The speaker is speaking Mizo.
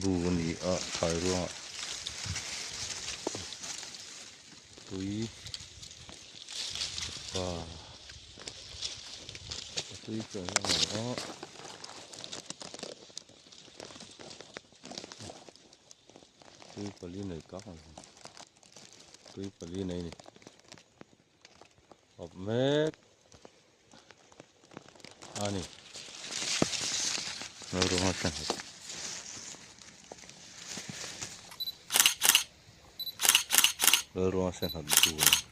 Bu a ni a thlai ruangah tui pa a tui chu an la a. Tui pali nei kak ang tui pali nei ni awp mek a ni Lalruanga sangha bu.